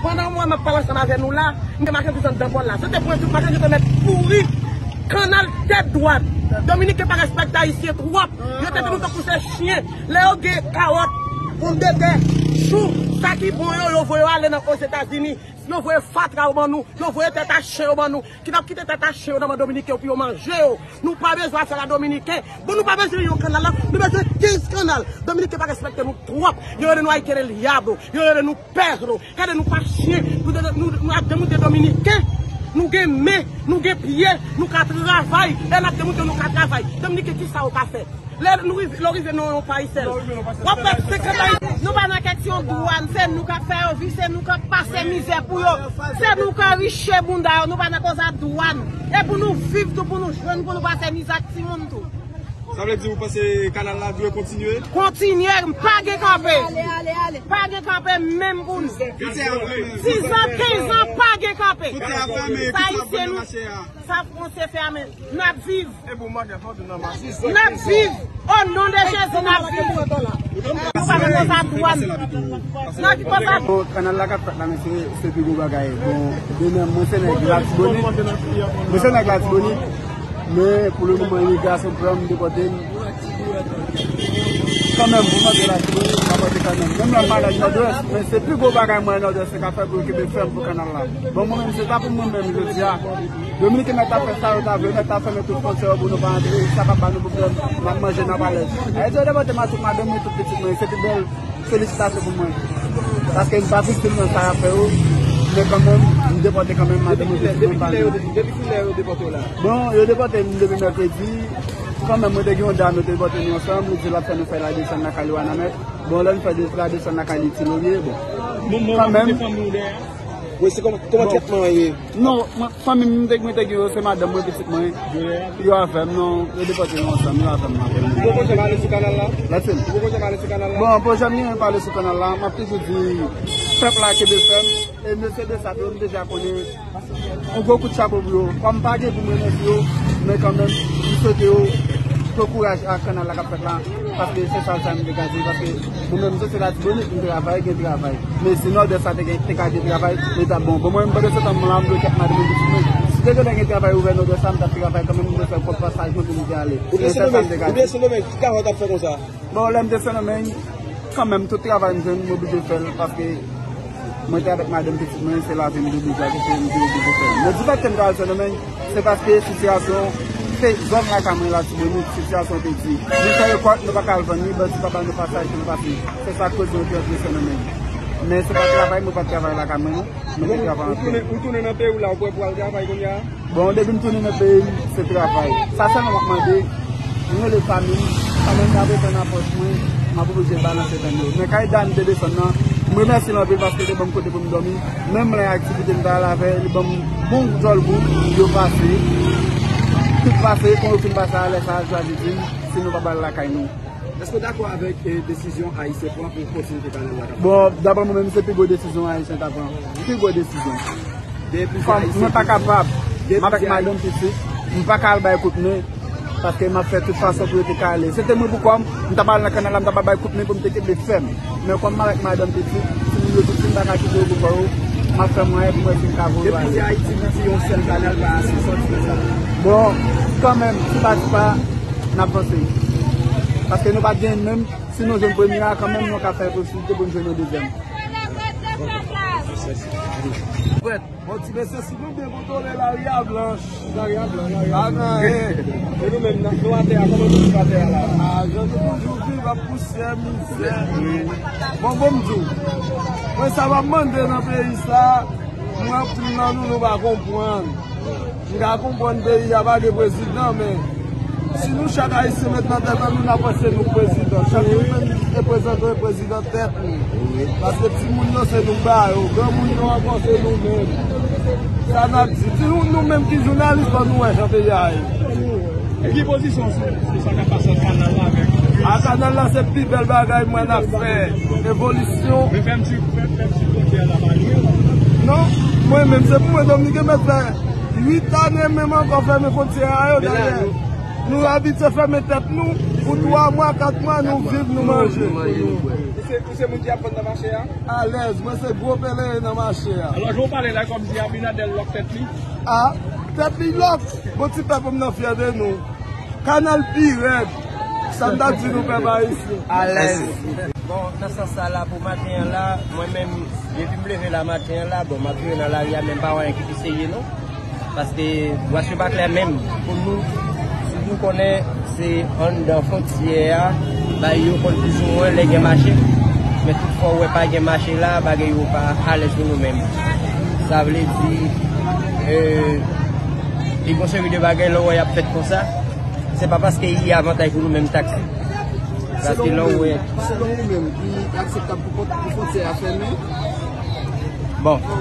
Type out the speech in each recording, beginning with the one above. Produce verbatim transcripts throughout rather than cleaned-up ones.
Pandan mwen m ap pale ansanm avè nou la, m gen machandiz anndan pò la. Se te pou tout machandiz te mèt pouri. Kanal tèt dwat. Dominiken pa respekte Ayisyen twòp. Yo trete nou tankou se chen. Lè yo gen kawòt, ponmdetè, chou, sa ki bon yo, yo voye yo ale nan Ozetazini. Yo voye fatra yo ban nou, yo voye tèt a chen yo ban nou. Ki n ap kite tèt a chen yo nan men Dominiken yo pou yo manje yo. Nou pa bezwen afè la Dominiken. Bon, nou pa bezwen yon kanal la, nou bezwen kenz kanal. Dominiken pa respekte nou twòp. Yo rele nou Haitian el Diablo, yo rele nou Pedro. Gade nou pa chen. Nou, nou, nou ap demontre Dominiken. Nou gen men, nou gen pye, nou ka travay. E n ap demontre nou ka travay. Dominiken, ki sa yo ka fè? Lè nou rive, lè w rive nan yon payisèl, w ap fè senkant ay. Nou pa nan kesyon dwàn, se nou k ap fè yo viv, se nou k ap pase mizè pou yo. Se nou k anrichi bounda yo, nou pa nan koz a dwàn. E pou nou viv tou, pou nou jwenn, pou nou pase mizè ak timoun tou. Sa vle di ou panse kanal la dwe kontinye? Kontinye, pa gen kanpe. Pa gen kanpe menm pou nou. Dizan, kenzan, pa gen kanpe. Sa Ayisyen nou, sa Fransè fèmen. N ap viv. N ap viv. O non de Jezi, n ap viv. Nou pa nan koz a dwàn. Nan ki koz a... Bon, kanal la k ap fèt la, men se, se pi gwo bagay. Bon, demen, mwen se nèg Latibonit. Mwen se nèg Latibonit. Men, pou le moman, imigrasyon pran m, depòte m. Kanmenm, pou m antre Latibonit, m ap antre kanmenm. Menm lè m pa nan Nòdwès, men se pi gwo bagay mwen Nòdwès te ka fè pou yo kenbe fèm pou kanal la. Bon, mwen menm, se ta pou mwen menm, jodi a. Dominiken mèt ta fè sa yo ta vle, mèt ta fèmen tout fwontyè yo pou nou pa antre, sa p ap ba nou pwoblèm, n ap manje, n ap alèz. Ayiti yo depòte m ak tout madanm mwen, tout pitit mwen, se pi bèl felisitasyon pou mwen. Paske m pa viktim nan sa y ap fè yo, men kanmenm, m depòte kanmenm, madanm mwen, pitit mwen, pa... Depi kilè yo depòte w la? Bon, yo depòte m depi mèkredi, kanmenm, mwen te gen yon dam, yo te depòte nou ansanm, li di l ap fè nou fè ladesann lakay li Wanament. Bon, lè n fè de, ladesann lakay li Ti Lorye, bon. Kanmenm. Wi, se kòman, kòman trètman an ye? Non, mwen, fanmi m, mwen te, mwen te gen yo, se madanm mwen, pitit mwen. Yo avè m, non, yo depòte nou ansanm, yo avè m, avè m. Ou poko janm ale sou kanal la? Latin. Ou poko janm ale sou kanal la? Bon, poko janm gen pa ale sou kanal la, m ap toujou di, pèp la kenbe fèm, e mesye de sa tou, m deja konnen, yon gwo kout chapo pou yo. Kòm m pa gen pou m remèsye yo, men kanmenm, m swete yo pran kouraj ak kanal la k ap fèt la, paske se sèl sa m te ka di, paske mwen menm, m soti Latibonit, m travay, gen travay. Men si Nòdwès la te gen, te ka gen travay, li t ap bon. Bon, mwen menm, pandan se tan m la, m dwe kèt madanm mwen, pitit mwen. Si te gentan gen travay ouvè Nòdwès la, m t ap travay kanmenm, m te fè pwòp pasaj mwen pou m te ale. Ou blese nan men, ou blese nan men, ki kawòt ap fè konsa? Bon, lè m te Sendomeng, kanmenm, tout travay m jwenn, m oblije fè l, paske mwen te avèk madanm pitit mwen, se lavi m te oblije achte, m te oblije fè l. Men di pa t ke m ta al Sendomeng, se paske sitiyasyon, se zòn lakay mwen Latibonit, sitiyasyon te di. Nou fè rekòt, nou pa ka al vann li, bandi pa ba nou pasaj pou nou pase. Se sa k koze nou te antre Sendomeng. Men se pa travay, mwen pa t travay lakay mwen, non. Mwen te travay anpil. Ou tounen, ou tounen nan peyi w la, ou prè pou al travay kounye a? Bon, depi m tounen nan peyi m, se travay. Sa sèlman m ap mande, m rele fanmi m, pandan m t ap reponn nan pòs mwen, m ap oblije balanse tann yo. Men kay dam te desann nan, m remèsye l anpil paske li te ban m kote pou m dòmi. Menm lè aktivite m t al avè, li ban m bon djòl gou, yo pase. Tout pase, kon yo fin pase a, lè sa a, yo chwazi di m si nou pa ba l lakay nou. Èske w dakò avèk, eh, desizyon Ayisyen pran pou posiblite kanal la? Bon, daprè mwen menm, se pi gwo desizyon Ayisyen ta pran. Pi gwo desizyon. Kòm mwen pa kapab, m avèk madanm pitit, m pa ka al bay kout men, paske m ap fè tout fason pou yo te ka ale. Se te mwen pou kò m, m t ap al nan kanal la, m t ap al bay kout men pou m te kenbe fèm. Men kòm m avèk madanm pitit, timoun yo tout, si m pa ka kite yo pou kò yo, m ap fè mwayen pou mwen si m ka voye yo ale. Depi se Ayiti, pou di yon sèl kanal pa ase, sa w di de sa? Bon, kanmenm, ti pa ti pa, n ap vanse. Paske nou pa t gen menm, si nou jwenn premye a, kanmenm nou ka fè posiblite pou n jwenn yon dezyèm. Bon, ti mesye, si nou byen kontwole lari a blanch. Lari a blanch, lari a blanch. Pa gen anyen. E nou menm, nou atè a, kòman nou viv atè a la? A, jan nou toujou viv ak pousyè, mizè. Bon, bon, m di w. Mwen, sa m ap mande nan peyi sa, mwen, anpil nan nou, nou pa konprann. M ka konprann peyi a pa gen prezidan, men si nou chak Ayisyen met nan tèt an nou, n ap panse nou k prezidan. Chak moun menm reprezante, reprezante tèt nou. Paske timoun yo se nou k ba yo, granmoun yo ankò se nou menm. Sa n ap di? Di nou, nou menm ki jounalis, ban nou wè jan peyi a ye. E ki pozisyon w sou, sou sa k ap pase ant kanal la avèk... A, kanal la se pi bèl bagay m wè n ap fè. Evolisyon. Men fèmti, fè, fèmti fwontyè la pa jwe. Non, mwen menm, se pou mwen Dominiken mèt fè uit ane menm ankò fèmen fwontyè a yo, dayè. Nou abitye fèmen tèt nou. Pou twa mwa, kat mwa, nou viv, nou manje. Ou se, ou se moun ki ap vann nan mache a? Alèz, mwen se gwo pelerin nan mache a. Alò, jan w pale la, kòmsi Abinader lòk tèt li. A, tèt li lòk. Bon, ti pèp, m nan fyè de nou. Kanal pi rèd. Sa m t ap di nou, pèp ayisyen. Alèz. Bon, nan sans sa la, pou maten an la, mwen menm, depi m leve la maten an la, bon, m ap jere nan lari a, men m pa wè anyen ki pi serye, non. Paske bwasyon pa klè menm. Pou nou, si nou konnen se anndan fwontyè a, bay yo konn plizoumwen lè gen mache. Men tout fwa w wè pa gen mache la, bagay yo pa alèz pou nou menm. Sa vle di, e, li gon seri de bagay lè w wè y ap fèt konsa, se pa paske li avantaj pou nou menm taksi. Paske lè w wè. Selon ou menm, li akseptab pou kont, pou fwontyè a fèmen? Bon,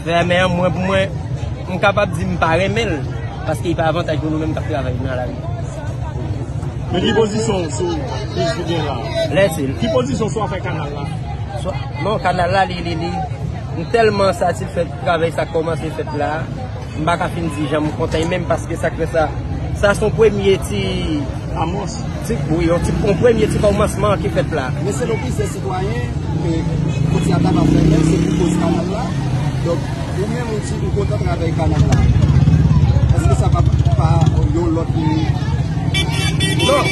fèmen an, mwen, pou mwen, m kapab di m pa renmen l, paske li pa avantaj pou nou menm k ap travay nan lari. Men ki pozisyon w sou kriz ki gen la? Lèse l. Ki pozisyon w sou afè kanal la? Swa, non, kanal la, li, li, li, m tèlman satisfè travay sa k kòmanse fèt la. M pa ka fin di jan m kontan menm, paske sa k fè sa, sa se yon premye ti amons. Ti, wi, yon ti, yon premye ti kòmansman ki fèt la. Men selon plizyè sitwayen, e, fwontyè a ta va fèmen, se pou koz kanal la. Donk, ou menm ou di ou kontan travay kanal la. Èske sa pa, pa yon lòt li? Non,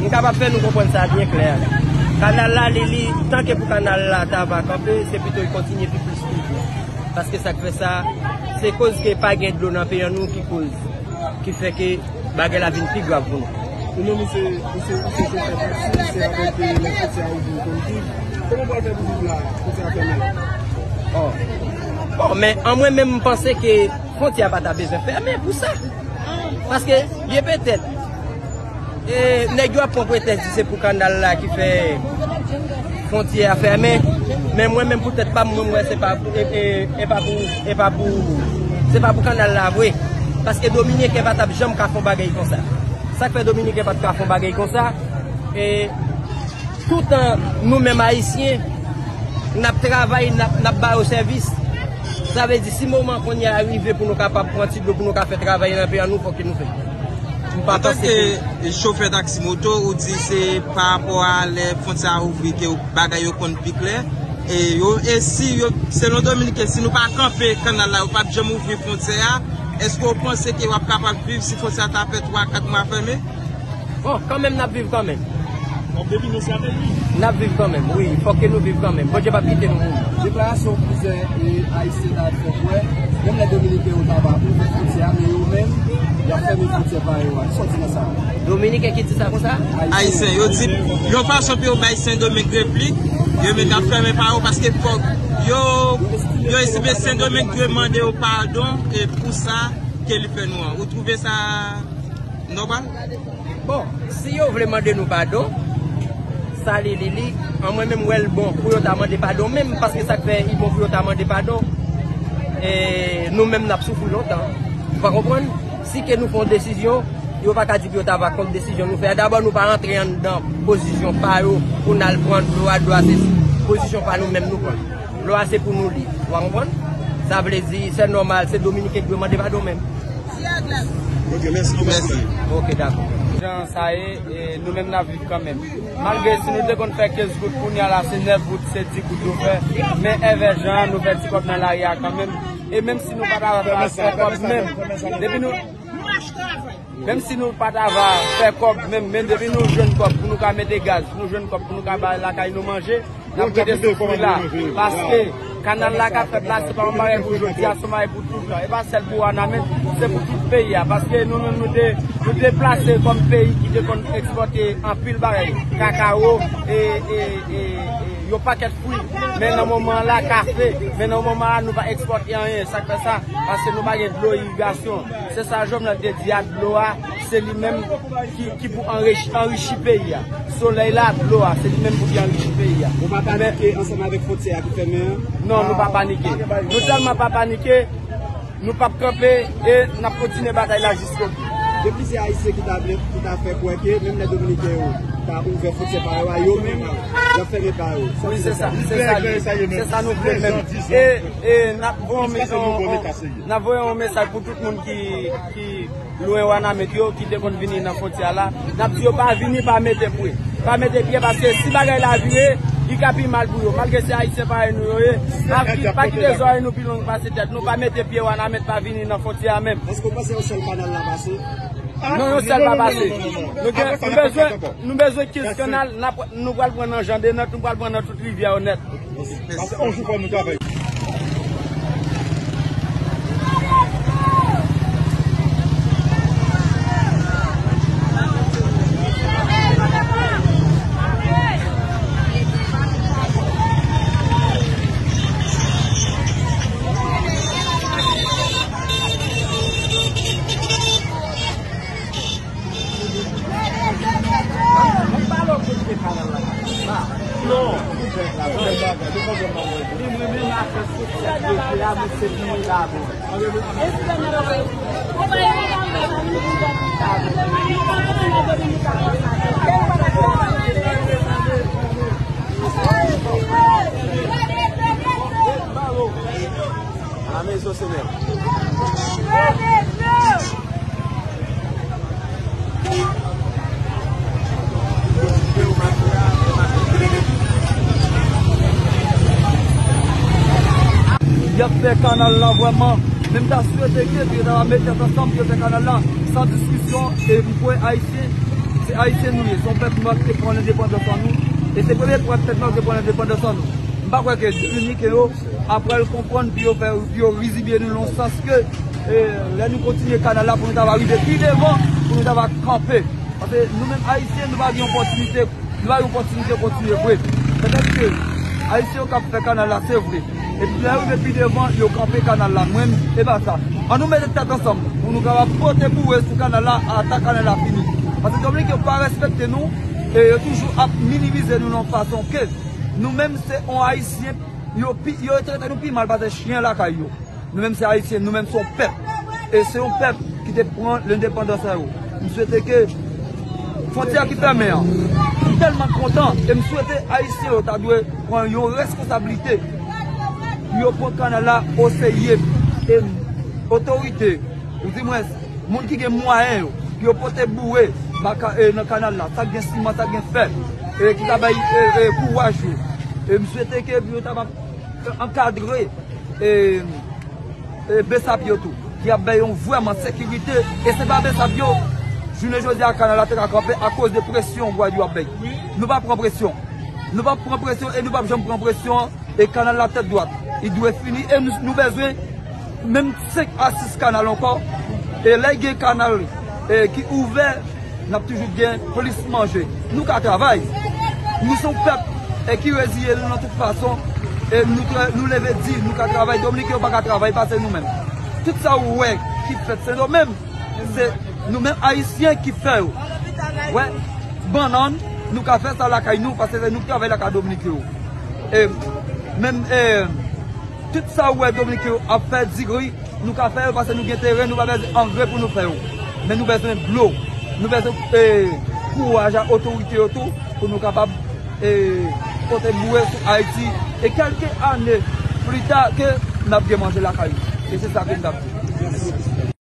m kapab fè nou konprann sa byen klè. Kanal la, li, li, tanke pou kanal la ta va kanpe, se pito l kontinye pi plis toujou. Paske sa k fè sa, se koz ke pa gen dlo nan peyi an nou ki koz, ki fè ke bagay la vin pi grav pou nou. Ou menm ou se, ou se, ou se chofè taksi, se avèk, e, lè fwontyè a ouvri ou konn viv. Kòman w pral fè pou viv la, fwontyè a fèmen? Oh. Bon, men an mwen menm, m panse ke fwontyè a pa ta bezwen fèmen pou sa. Paske, byen petèt, e, nèg yo ap pran pretèks di se pou kanal la ki fè fwontyè a fèmen. Men mwen menm, pou tèt pa m, mwen, m wè se pa, e, e, e pa pou, e pa pou, se pa pou kanal la vre. Paske Dominiken pa t ap janm ka fè yon bagay konsa. Sa k fè Dominiken pa t ka fè yon bagay konsa, e, toutan nou menm Ayisyen, n ap travay, n ap, n ap ba yo sèvis. Sa vle di, si moman kounye a rive pou nou kapab pran ti dlo, pou nou ka fè travay nan peyi an nou, fòk ke nou fè. M pa panse ke. Antanke chofè taksi moto, ou di se pa rapò a lè fwontyè a ouvri ke bagay yo konn pi klè. E yo, e si yo, selon Dominiken, si nou pa kanpe kanal la, yo p ap janm ouvri fwontyè a, èske w panse ke w ap kapab viv si fwontyè a ta fè twa, kat mwa fèmen? Bon, kanmenm, n ap viv kanmenm. W ap depi nou sa depi? N ap viv kanmenm, wi. Fòk ke nou viv kanmenm. Bondye p ap kite nou mouri. Deklarasyon plizyè, e, Ayisyen ta fè kwè, menm lè Dominiken yo ta va ouvri fwontyè a, men yo menm, y ap fèmen fwontyè pa yo a. Kisa w di nan sa? Dominiken ki di sa konsa? Ayisyen, yo di, yon fason pou yo bay Sendomeng replik, yo menm y ap fèmen pa yo, paske fòk yo, yo estime Sendomeng dwe mande yo padon, e pou sa ke li fè nou an. Ou twouve sa nòmal? Bon, si yo vle mande nou padon, sa li, li, li, an mwen menm, m wè l bon pou yo ta mande padon menm, paske sa k fè li bon pou yo ta mande padon, e nou menm n ap soufri lontan. Ou pa konprann? Si ke nou fè yon desizyon, yo pa ka di pou yo ta va kont desizyon nou fè a. Dabò, nou pa rantre anndan pozisyon pa yo pou n al pran dlo a, dlo a se pozisyon pa nou menm nou pran. Dlo a se pou nou li. Ou pa konprann? Sa vle di, se nòmal, se Dominiken ki dwe mande padon menm. Ok, mèsi. Mèsi. Ok, dakò. Jan sa ye, e, nou menm n ap viv kanmenm. Malgre si nou te konn fè kenz goud, kounye a la se nèf goud, se dis goud yo fè. Men èvè jan an, nou fè ti kòb nan lari a kanmenm. E menm si nou pa ta va fè kòb menm, depi nou, menm si nou pa ta va fè kòb menm, men depi nou jwenn kòb pou nou ka mete gaz, pou nou jwenn kòb pou nou ka bay lakay nou manje, n ap rete soufri la, paske kanal la k ap fèt la, se pa yon bagay pou jodi a, se yon bagay pou toutan. E pa sèl pou Wanament, se pou tout peyi a. Paske nou menm, nou te, nou te plase kòm peyi ki te konn ekspòte anpil bagay, kakawo, e, e, e, e yon pakèt fwi. Men nan moman an la, kafe, men nan moman an la, nou pa ekspòte anyen. Sa k fè sa? Paske nou pa gen dlo irigasyon. Se sa Jovenel te di a, dlo a, se li menm ki, ki pou anrichi, anrichi peyi a. Solèy la, dlo a, se li menm pou ki anrichi peyi a. Ou pa panike ansanm avèk fwontyè a ki fèmen an? Non, nou pa panike. Nou tèlman pa panike, nou p ap kanpe e n ap kontinye batay la jiskobout. Gen plizyè Ayisyen ki ta vle, ki ta fè kwè ke menm lè Dominiken yo Ouvè fwontyè pa yo a yo menm, y ap fèmen pa yo. Wi, se sa, se sa li ye. Se sa nou vle menm. E, e n ap voye yon, n ap voye yon mesaj pou tout moun ki, ki lwen Wanament yo, ki te konn vini nan fwontyè a la. N ap di yo pa vini, pa mete pye. Pa mete pye, paske si bagay la vire, li ka pi mal pou yo. Malgre se Ayisyen parèy nou yo ye, pa ki-, pa kite zòrèy nou pi long pase tèt nou, pa mete pye Wanament, pa vini nan fwontyè a menm. Èske w panse yon sèl kanal la pase? Non, yon sèl pa pase. Nou gen, nou bezwen, nou bezwen kenz kanal, n ap, nou pral pran nan Jan de Nant, nou pral pran nan tout rivyè yo nèt. Pase yon jou fò nou travay. A la maison, Seigneur. Y ap fè kanal la vrèman. Men m ta swete ke yo ta va met tèt ansanm pou yo fè kanal la san diskisyon. E m kwè Ayisyen, se Ayisyen nou ye. Se yon pèp nwa ki te pran lendepandans an nou. E se premye pèp nwa ki te pran lendepandans an nou. M pa kwè ke Dominiken yo apre l konprann pou yo fè, pou yo rizibye nou nan yon sans ke, e, lè nou kontinye kanal la pou nou ta va rive pi devan, pou nou ta va kanpe. Paske nou menm Ayisyen, nou pa gen opòtinite, nou pa gen opòtinite kontinye vre. Petèt ke Ayisyen yo k ap fè kanal la, se vre. Epi lè yo rive pi devan, yo kanpe kanal la. Mwen, e pa sa. An nou mete tèt ansanm pou nou kapab pote boure sou kanal la ata kanal la fini. Paske Dominiken yo pa respekte nou, e yo toujou ap minimize nou nan yon fason ke nou menm se yon Ayisyen, yo pi, yo trete nou pi mal pase chen lakay yo. Nou menm se Ayisyen, nou menm se yon pèp. E se yon pèp ki te pran lendepandans an yo. M swete ke fwontyè ki fèmen an, m tèlman kontan, e m swete Ayisyen yo ta dwe pran yon reskonsablite pou yo pran kanal la oserye. E otorite, oudimwens, moun ki gen mwayen yo, pou yo pote boure nan kanal la, sa k gen siman, sa k gen fè, e ki ka bay, e, e, kouraj yo. E m swete ke pou yo ta ankadre, e, e, besap yo tou, ki ap bay yon vrèman sekirite, e se pa besap yo, jounen jodi a kanal la te ka kanpe akoz de presyon Gwadloup ap bay. Nou pa pran presyon. Nou pa pran presyon e nou p ap janm pran presyon. E kanal la tèt dwat, li dwe fini e nou, nou bezwen menm senk a sis kanal ankò. E lè gen kanal, e, ki ouvè, n ap toujou gen plis manje. Nou ka travay. Nou se yon pèp, e, ki reziye nou nan tout fason. E nou, nou leve di, nou ka travay. Dominiken yo pa ka travay pase nou menm. Tout sa ou wè ki fèt Sendomeng, se nou menm Ayisyen ki fè yo. Wè, bannann, nou ka fè sa lakay nou, paske se nou ki travay lakay Dominiken yo. E menm, e, tout sa ou wè Dominiken yo ap fè, digri, nou ka fè yo, paske nou gen teren, nou pa bezwen angre pou nou fè yo. Men nou bezwen dlo, nou bezwen, e, kouraj a otorite yo tou, pou nou kapab, e, pote boure sou Ayiti. E kèlke ane pli ta ke n ap gen manje lakay nou. E se sa ke m t ap di.